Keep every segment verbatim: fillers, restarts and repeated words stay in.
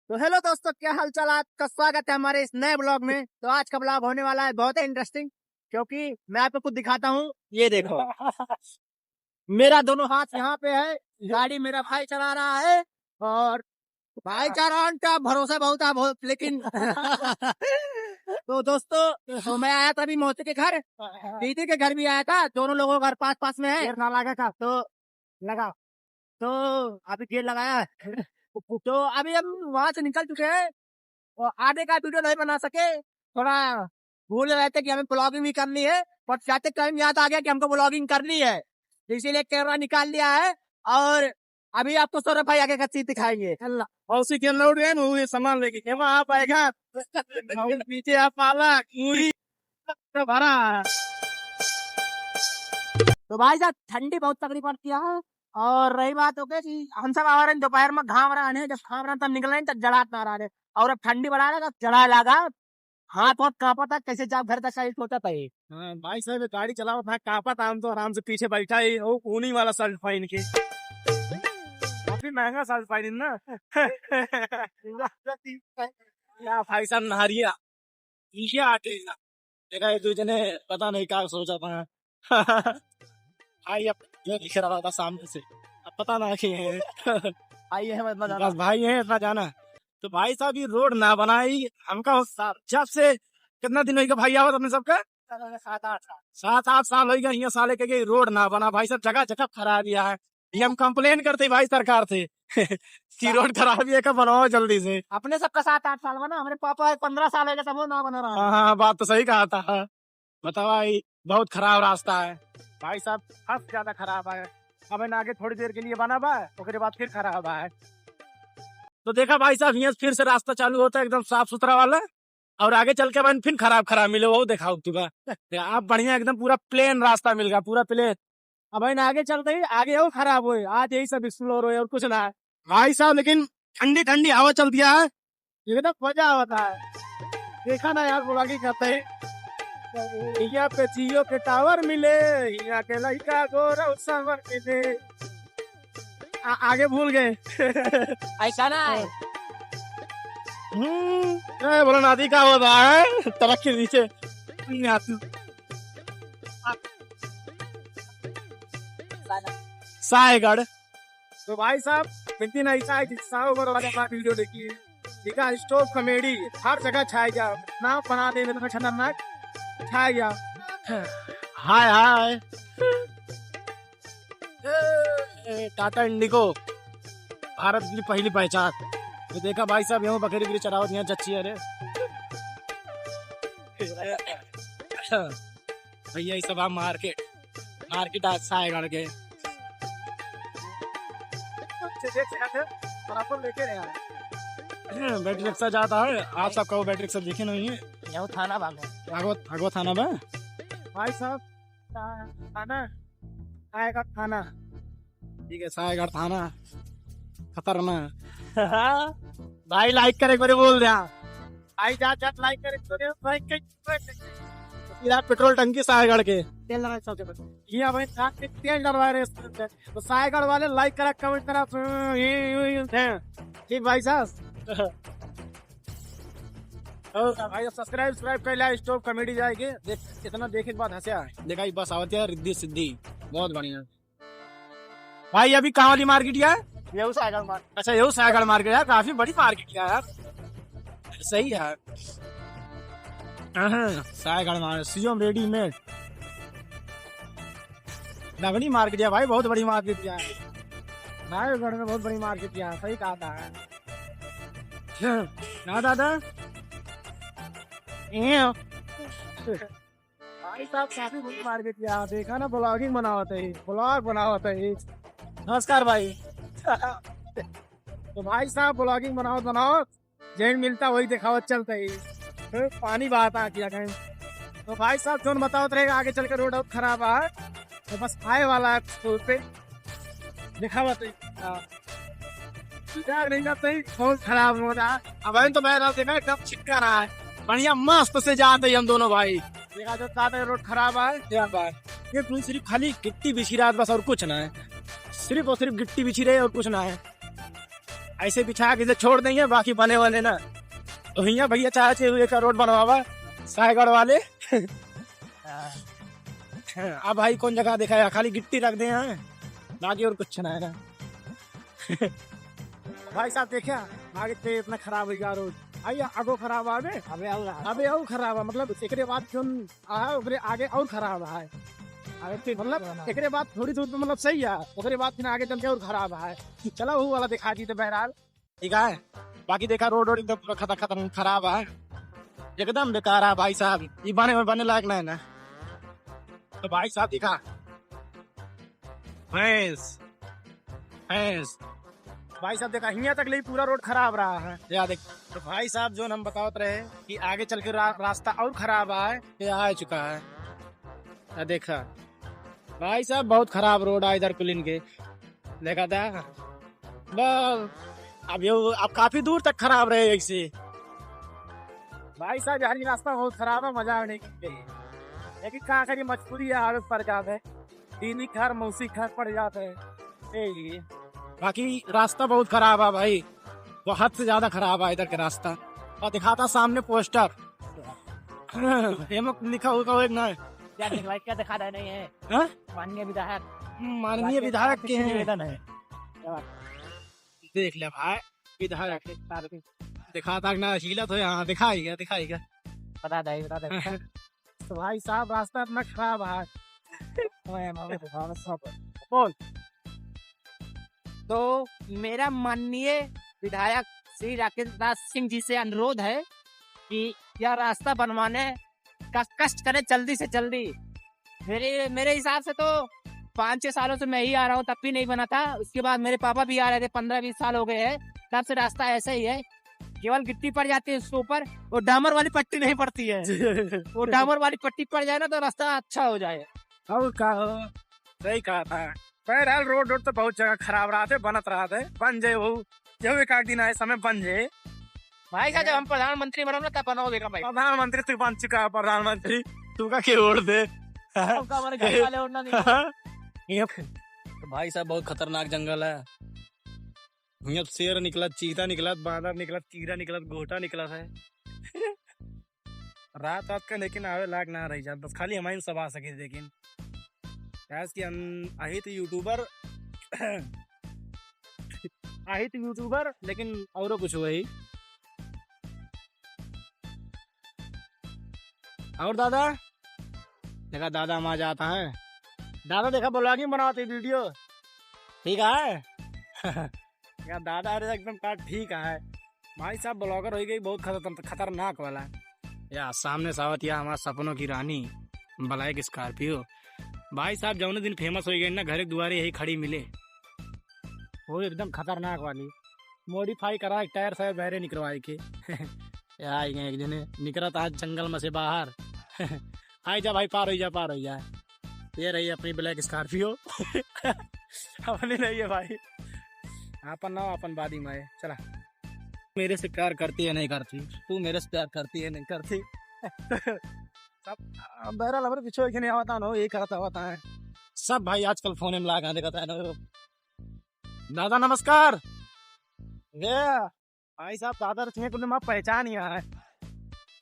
तो हेलो दोस्तों, क्या हाल चाल? आपका स्वागत है हमारे इस नए ब्लॉग में। तो आज का ब्लॉग होने वाला है बहुत ही इंटरेस्टिंग, क्योंकि मैं आपको कुछ दिखाता हूँ। ये देखो, मेरा दोनों हाथ यहाँ पे है, गाड़ी मेरा भाई चला रहा है और भाई चालान का भरोसा बहुत है बहुत, लेकिन तो दोस्तों, तो मैं आया था अभी मौसी के घर, दीदी के घर भी आया था, दोनों लोगों का घर पास पास में है। गेट ना लगा था तो लगा, तो अभी गेट लगाया है। तो अभी हम वहां से निकल चुके हैं और आगे का वीडियो नहीं बना सके, थोड़ा भूल रहे थे कि हमें ब्लॉगिंग भी करनी है, पर जाते टाइम याद आ गया कि हमको ब्लॉगिंग करनी है, तो इसीलिए कैमरा निकाल लिया है। और अभी आपको सौरभ भाई आगे का चीज दिखाएंगे। अल्लाह। और उसी के लोड है, वो ये सामान लेके, "केवा आप आएगा, और पीछे आप पाला, पूरी भरा है।" तो भाई साहब, ठंडी बहुत तगड़ी पड़ती है। और रही बात ओके कि हम सब आवा रहे दोपहर में, घाम रहा है, जब घाम रहा तब निकले, तब जड़ात ना रहा है। और अब ठंडी बढ़ा रहा, तब जड़ा लगा, हाथ वाथ कांपा था, कैसे जाब घर तक का, ये सोचा था ये। हाँ, भाई साहब, ये गाड़ी चलावा था, कांपा था, हम तो आराम से पीछे बैठा ही, वो ऊनी वाला शर्ट पहन के। काफी महंगा शर्ट पहन ना। या भाई साहब, नहरिया, ये आटे ना। देखा, ये दो जने पता नहीं क्या सोचा था। भाई, अब ये दिख रहा था सामने से, अब पता ना क्या है। भाई है, मतलब, बस भाई है, इतना जाना। तो भाई साहब, ये रोड ना बनाई, हमका हो सा-, जब से कितना दिन होइगा भाई, आवत अपने सबका? सात आठ साल। सात आठ साल होइगा, यहाँ साले के, के रोड ना बना भाई साहब, जगह जगह खराब है। ये हम कंप्लेन करते भाई सरकार से कि रोड खराब है, का बनवाओ जल्दी से। अपने सबका सात आठ साल बना, हमारे पापा एक पन्द्रह साल होइगा, तब वो ना बना रहा। हाँ, हाँ, बात तो सही कहा था। बतावा, ई बहुत खराब रास्ता है भाई साहब, हद ज्यादा खराब है। अब इन आगे थोड़ी देर के लिए बना बा, ओकरे बाद फिर खराब है। तो देखा भाई साहब, यहाँ से फिर से रास्ता चालू होता है एकदम साफ सुथरा वाला, और आगे चल के बहन फिर खराब खराब मिले, वो देखा तू बा। आप बढ़िया एकदम पूरा प्लेन रास्ता मिल गया, पूरा प्लेन। अब बहन आगे चलते ही आगे और खराब होए, आज यही सब एक्सप्लोर होए और कुछ ना है। भाई साहब, लेकिन ठंडी ठंडी हवा चलती है, एकदम मजा आवत है। देखा ना यार, ब्लॉगिंग करते हैं। यहाँ पे जियो के टावर मिले, यहाँ के लइका गोरव सावर मिले। आ, आगे भूल गए। ऐसा ना है। हम्म, ए, बोला नादी का होता है, ट्रक के नीचे। नहीं आती। सायगढ़। तो भाई साहब, बिनती नहीं था कि साहब अगर वाले हमारा वीडियो देखिए, ठीक है, स्टॉप कॉमेडी हर जगह छाए जाओ, नाम बना दे, इतना खतरनाक छाए जाओ। हाय, हाय। ए, टाटा इंडिगो, भारत की पहली पहचान। तो देखा भाई साहब, यहाँ बकरी बकरी चरावत, यहाँ चच्ची है रे। भैया, ये सब आप मार्केट, मार्केट आज सायगढ़ के। बैटरी रिक्शा जाता है, आप सब कहो बैटरी रिक्शा देखे नहीं है। यहाँ थाना भागो। आगो, आगो थाना बा। भाई साहब, थाना आएगा, थाना। ठीक है, सायगढ़ थाना खतरनाक। भाई, लाइक करे, एक बार बोल दे। आई जा, जा, लाइक करे, करे, लाइक करे। सीधा पेट्रोल टंकी सायगढ़ के। तेल डलवाए सब जगह। ये भाई, साथ में तेल डलवा रहे हैं। तो सायगढ़ वाले लाइक करा, कमेंट करा। ये, ये, ये, हैं। ठीक भाई साहब। और भाई, सब्सक्राइब, सब्सक्राइब कर लिया, स्टॉप कॉमेडी जाएगी। देख, कितना देखे के बाद हंसे आए। देखा, ये बस आवत है, रिद्धि सिद्धि। बहुत बढ़िया। भाई, अभी कहाँ वाली मार्केट है? यहू सायगढ़ मार्केट। अच्छा, यहू सायगढ़ मार्केट है, काफी बड़ी मार्केट है यार। सही है। हाँ, सायगढ़ मार्केट, सीएम रेडीमेड। बड़ी मार्केट है भाई, बहुत बड़ी मार्केट है। सायगढ़ में बहुत बड़ी मार्केट है, सही कहा था। हाँ दादा। ये। भाई साहब काफी बड़ी मार्केट है, देखा ना, ब्लॉगिंग बनावत है, ब्लॉग बनावत है। नमस्कार भाई। तो भाई साहब ब्लॉगिंग बनावत बनावत जैन मिलता वही दिखावत चलता है। फिर पानी बहाता किया कहीं। तो भाई साहब जोन बतावत रहेगा, आगे चल के रोड और खराब है, तो बस आए वाला है तो पे दिखावत है। हाँ। सुधार नहीं करते ही बहुत खराब हो रहा है। अब तो मैं ना देखा एकदम छिटका रहा है, बढ़िया मस्त से जाते ही हम दोनों भाई। देखा जो ज्यादा रोड खराब है, क्या बात। ये पूरी सिर्फ खाली गिट्टी बिछी रहा है बस, और कुछ ना है, सिर्फ और सिर्फ गिट्टी बिछी रही है और कुछ ना है। ऐसे बिछा के इसे छोड़ देंगे, बाकी बने वाले ना। तो हियाँ भैया चाहे थे एक रोड बनवावा, सायगढ़ वाले। अब भाई कौन जगह देखा है, खाली गिट्टी रख दे हैं, बाकी और कुछ ना है ना। भाई साहब देखा, आगे ते इतना खराब हो गया रोड। आइए, आगो खराब आवे। अबे और अबे और खराब है, मतलब एकरे बाद जोन आ, ओकरे आगे और खराब है। अबे फिर मतलब पुराना। एकरे बाद थोड़ी दूर पे मतलब सही है, ओकरे बाद फिर आगे चल के और खराब है। चला वो वाला दिखा दी तो बहरहाल, ठीक है। बाकी देखा रोड, रोड एकदम पूरा खतम, खतम खराब है, एकदम बेकार है भाई साहब। ये बने, बने लायक नहीं ना। तो भाई साहब देखा, भैंस, भैंस। भाई साहब देखा, हियाँ तक ले पूरा रोड खराब रहा है। या देख, तो भाई साहब जो हम बतावत रहे कि आगे चल के रा-, रास्ता और खराब है, ये आ चुका है। या देखा भाई साहब, बहुत खराब रोड है इधर कुलिन के। देखा था बस, अब ये, अब काफी दूर तक खराब रहे ऐसे। भाई साहब, यार ये रास्ता बहुत खराब है, मजा आने की। लेकिन का करिए, मजबूरी है, आवे पड़ जावे। दीदी घर, मौसी घर पड़ जाते हैं। ए, बाकी रास्ता बहुत खराब है भाई, बहुत से ज्यादा खराब है इधर के रास्ता। और दिखाता सामने पोस्टर, एमे लिखा होगा एक ना। क्या दिख भाई, क्या दिखा रहे नहीं है? हाँ? माननीय विधायक। माननीय विधायक के हैं। निवेदन है। देख ले भाई, विधायक। दिखाता ना, हिलत हो यहाँ, दिखाई गया, दिखाई गया। बता दे, बता दे। तो भाई साहब, रास्ता इतना खराब है। ओए, मामा, मामा, सब। बोल। तो मेरा माननीय विधायक श्री राकेश दास सिंह जी से अनुरोध है कि यह रास्ता बनवाने का कष्ट करें जल्दी से जल्दी। मेरे, मेरे हिसाब से तो पाँच छः सालों से मैं ही आ रहा हूँ, तब भी नहीं बना था। उसके बाद मेरे पापा भी आ रहे थे, पन्द्रह बीस साल हो गए हैं, तब से रास्ता ऐसा ही है। केवल गिट्टी पड़ जाती है उसके ऊपर, वो डामर वाली पट्टी नहीं पड़ती है। वो डामर वाली पट्टी पड़ जाए ना, तो रास्ता अच्छा हो जाए। और का हो, सही कहा था। बहरहाल, रोड, रोड तो बहुत जगह खराब रहत है, बनत रहत है, बन जाए वो, जो एक आध दिन आए समय बन जाए। भाई साहब, जब हम प्रधानमंत्री बनब ना, तब बनाओ बेटा भाई। प्रधानमंत्री तू बन चुका है, प्रधानमंत्री, तू का के वोट दे? हमका हमारे घर वाले वोट ना दिए। ये तो भाई साहब, बहुत खतरनाक जंगल है। हियाँ शेर निकलत, चीता निकलत, बांदर निकलत, कीड़ा निकलत, गोटा निकलत है। रात, रात का लेकिन आवे लायक ना रही जात, बस खाली हमारे सब आ सके। लेकिन गैस की अन-, आही तो यूट्यूबर, आही तो यूट्यूबर, लेकिन औरो कुछ वही। और दादा, देखा दादा हमारा जाता है, दादा देखा ब्लॉगिंग बनाते वीडियो, ठीक है। या दादा, अरे एकदम का ठीक है भाई साहब, ब्लॉगर हो गई बहुत खतर-, खतरनाक वाला। या सामने से आवत या हमार सपनों की रानी ब्लैक स्कॉर्पियो। भाई साहब, जौने दिन फेमस हो गई ना, घर के दुआरे यही खड़ी मिले, वो एकदम खतरनाक वाली, मॉडिफाई करा के टायर सायर बहरे निकलवाए के। या आई गए एक जने निकरत आज जंगल में से बाहर। आई जा भाई, पार हो जा, पार हो जा। ये रही अपनी ब्लैक स्कॉर्पियो। अपनी नहीं है भाई, अपन ना, अपन बादी में है। चला, मेरे से प्यार करती है नहीं करती, तू मेरे से प्यार करती है नहीं करती। सब बहरहाल हमारे पीछे के नहीं आवता ना, यही करता होता है। सब भाई आजकल फोन में लागा देखता है ना। दादा नमस्कार। ये भाई साहब, दादा रखिए कुल माँ पहचान ही है।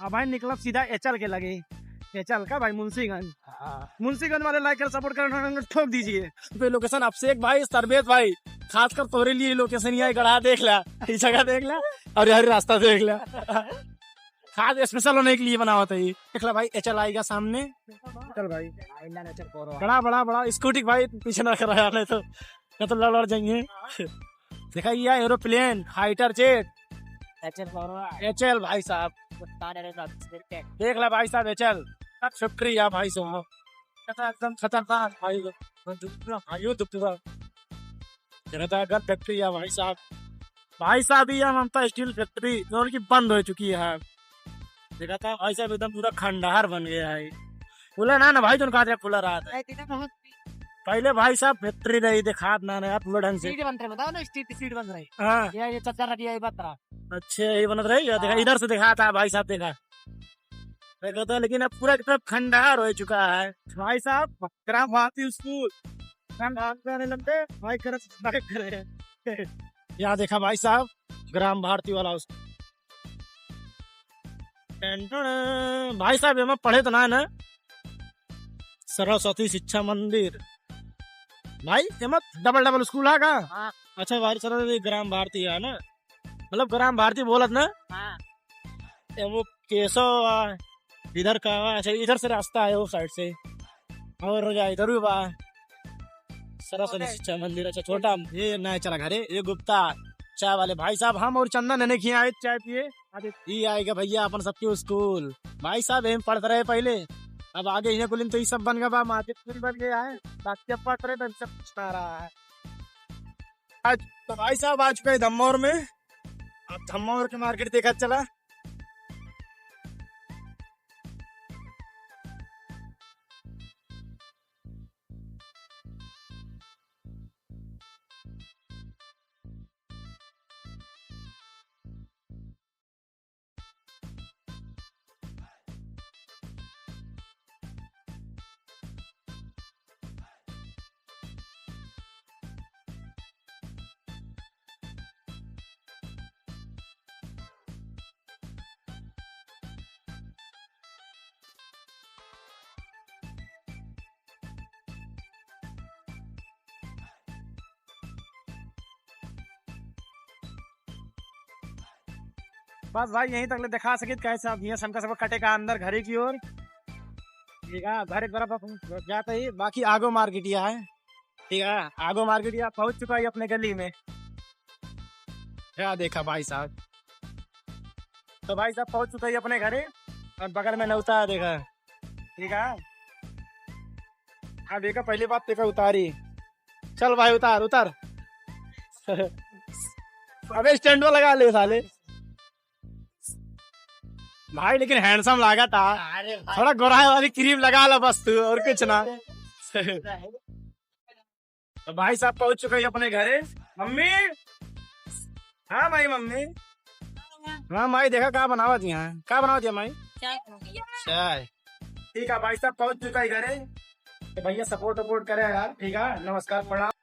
अब भाई निकलब सीधा एचल के लगे। एचल का भाई मुंशीगंज। हाँ। मुंशीगंज वाले लाइक कर सपोर्ट कर ठोक दीजिए। पे लोकेशन अभिषेक भाई, सर्वेश भाई, खासकर तोरे लिए लोकेशन यहाँ गढ़ा देख ला, ये जगह देख ला और हरी रास्ता देख ला। खास स्पेशल होने के लिए बनावा था ये। देख ला भाई, एचल आएगा सामने। चल भाई। बड़ा, बड़ा, बड़ा स्कूटी भाई पीछे ना कराया, नहीं तो, नहीं तो लड़, लड़ जाएंगे। देखा ये एरोप्लेन, फाइटर जेट। एचएल भाई साहब। देख ला भाई साहब, एचएल। फैक्ट्री है भाई साहब। एकदम खतरनाक भाई। भाई, दुखपुरा। जनता गन फैक्ट्री है भाई साहब। भाई साहब, ये ममता स्टील फैक्ट्री जो कि बंद हो चुकी है। देखा था भाई साहब, एकदम पूरा खंडहर बन गया है। खुला ना, ना भाई, तुम कहा खुला रहा था। पहले भाई साहब फैक्ट्री रही, दिखात ना, ना यार, पूरा ढंग से। सीट बनत रहे, बताओ ना, स्ट्रीट सीट बन रही। हाँ। ये, ये चच्चा रखिया, ये बता। अच्छे, ये बनत रही, या देखा, हाँ। इधर से देखा था भाई साहब, देखा। देखा था, लेकिन अब पूरा एकदम खंडहर हो चुका है। भाई साहब, बकरा मारती उसको। हम काम करने लगते, भाई करत, भाई करे। या देखा भाई साहब, ग्राम भारती वाला उसको। टेंटन। भाई साहब, एमा पढ़े तो ना है ना? सरस्वती शिक्षा मंदिर। भाई, एमा डबल डबल स्कूल है का? हाँ। अच्छा, भाई सरस्वती ग्राम भारती है ना? मतलब ग्राम भारती बोलत ना? हाँ। ए, वो केशव आ, इधर का, अच्छा, इधर से रास्ता है वो साइड से। और हो जाए, इधर भी बा। सरस्वती छोटा है। शिक्षा मंदिर, अच्छा, छोटा। ये ना चला घरे, ये गुप्ता चाय वाले भाई साहब, हम और चंदन ने नहीं किया है चाय पिए। अरे, ई आएगा भैया अपन सबके स्कूल। भाई साहब, हम पढ़त रहे पहले, अब आगे इन्हें कुलिन तो ई सब बन गया बा, मार्केट पूरी बन गया है। बाकी अब पढ़त रहे तो सब कुछ ना रहा है। आज तो भाई साहब आ चुका है धम्मौर में। अब धम्मौर के मार्केट देखा चला। बस भाई, यहीं तक ले दिखा सकित, कैसे अब यहाँ शंकर सब कटे का अंदर घरे की ओर। ठीक है, घर एक तरफ अपन जाते ही, बाकी आगो मार्केट या है। ठीक है, आगो मार्केट या पहुंच चुका है अपने गली में। क्या देखा भाई साहब, तो भाई साहब पहुंच चुका है अपने घरे और बगल में नौता है, देखा। ठीक है, हाँ देखा, पहली बात देखा उतारी। चल भाई, उतार, उतार। अबे स्टैंड लगा ले साले। भाई लेकिन हैंडसम लागा था। अरे भाई। थोड़ा गोराई वाली क्रीम लगा लो बस तू, और कुछ ना। तो भाई साहब पहुंच चुके हैं अपने घरे। मम्मी, हाँ माई, मम्मी। हाँ माई, देखा का बनावत यहाँ, का बनावत है माई? चाय। चाय। ठीक है, भाई साहब पहुंच चुका है घरे। तो भैया सपोर्ट वपोर्ट करे यार, ठीक है, नमस्कार, प्रणाम।